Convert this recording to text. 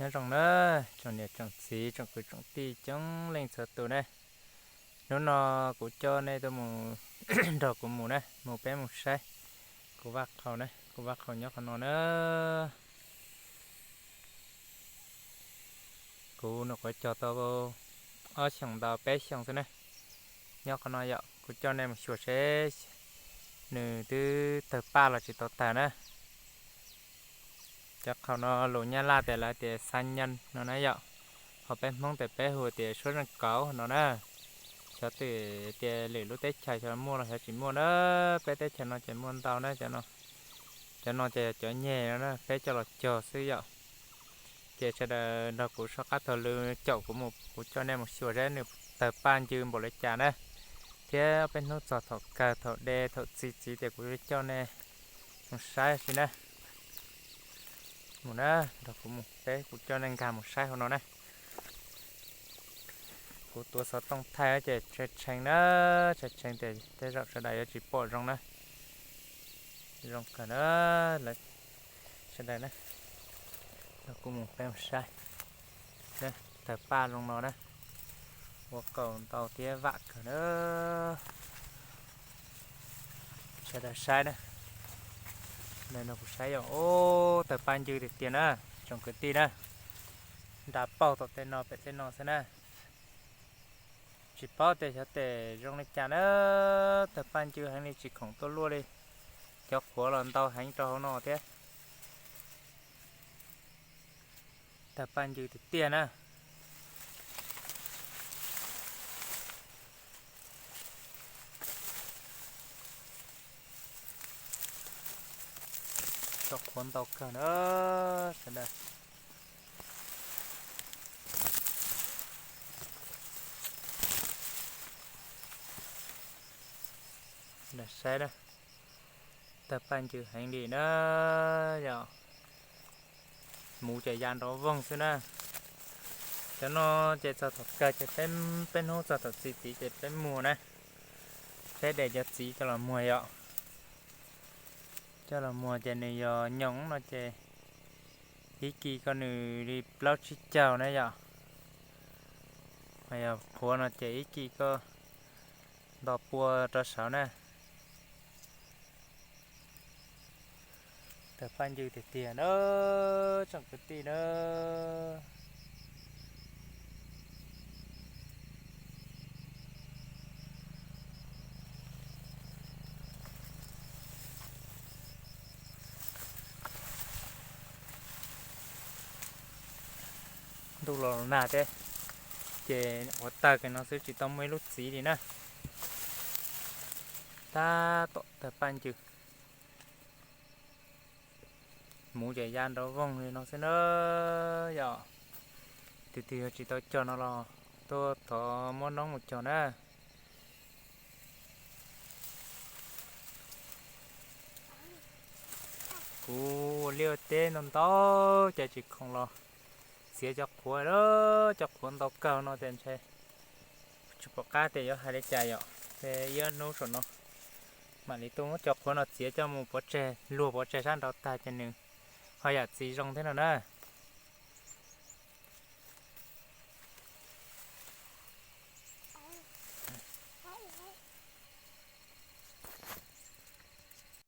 Nyob zoo na, tsoom niam tsoom txiv tsoom kwv tsoom tij coob leej txhua tus na. Hnub no kuv coj nej tuaj mus, nrog kuv mus na, mus peb mus saib kuv vaj qhaus na, kuv vaj qhaus nyob qhov no na. Kuv nyuam qhuav cog tau ob xyoos ntau peb xyoos xwb na. Nyob qhov no yom, kuv coj nej mus xyuas seb nws twb tawg paj los tsis tau tawg na. Cov qhaus no lus Nyab Laj tias lawv tias xab nyan no na yom, ho peb Hmoob tias peb hu tias suab zeej kauv no na. Xyov twb tias lwm lub teb chaws xyov muaj los xyov tsis muaj na, peb teb chaws no ces muaj ntau na. Cov no ces yog cov nyeg no na, peb coj los cog xwb yom. Ces sawv daws nrog kuv soj qab taug lw caum kuv mus, kuv coj nej mus xyuas seb nws tawg paj ncw npaum li cas na. Thiab peb hnub txog thaum kawg thaum de thaum txi txiv tias kuv coj nej mus saib xwb na. Mus na, nrog kuv mus peb, kuv coj nej nkag mus saib hauv no na. Kuv tuav xov tooj thaij ces tshee tshee na, tshee tshee ces tej zaum sawv daws yuav tsis pom zoo na. Zoo kawg na, sawv daws na, nrog kuv mus peb mus saib. Tawg paj zoo no na, ua kaus ntau thiab vam kawg na. Sawv daws saib na, no kuv saib yom, ub, tawg paj ncw tiag tiag na, tsoom kwv tij na. Nra paug tom tej no pem tej no xwb na. Tsis paub tias xyov tes zoo li cas na, tawg paj ncw heev li tsis khoom tuaj luaj li. Cov qhuav los ntau heev rau hauv no thiab. Tawg paj ncw tiag tiag na. Cov qhuav ntau kawg na sawv daws. Saib na, tawg paj ncw heev li na, yog mus ces ya nrov voog xwb na. Cov no ces txog thaum kawg ces peb, peb hnub txog thaum txi txiv ces peb muag na, peb de cov txiv coj los muag yom. Coj los muag ces nws yog nyoos no ces ib kis ko nws li plaub tsib caug na yom. Yog qhuav no ces ib kis ko nto pua rau saud na. Tawg paj ncw tiag tiag na, tsoom kwv tij na. Ntuj los nag thiab, ces ua tawg kiag no xwb tsis tau muaj ib lub txiv li na. Tab tom tawg paj ncw, mus ces ya nrov voog li no xwb na. Yog tus twg yog tsis tau cog no los tuaj thov muab noob mus cog na. Kuv ua liaj ua teb ntau ntau ces tsis khoom los txiav cov qhuav, cov qhuav ntau kawg no ces ntshe tsis pom qab tias yuav hais li cas yom. Ces ib hnub saum no mam li tuaj muab cov qhuav no txiav coj mus pov tseg, luag pov tseg sab nraud tag ces nws ho yam txiv zoo thiab no na.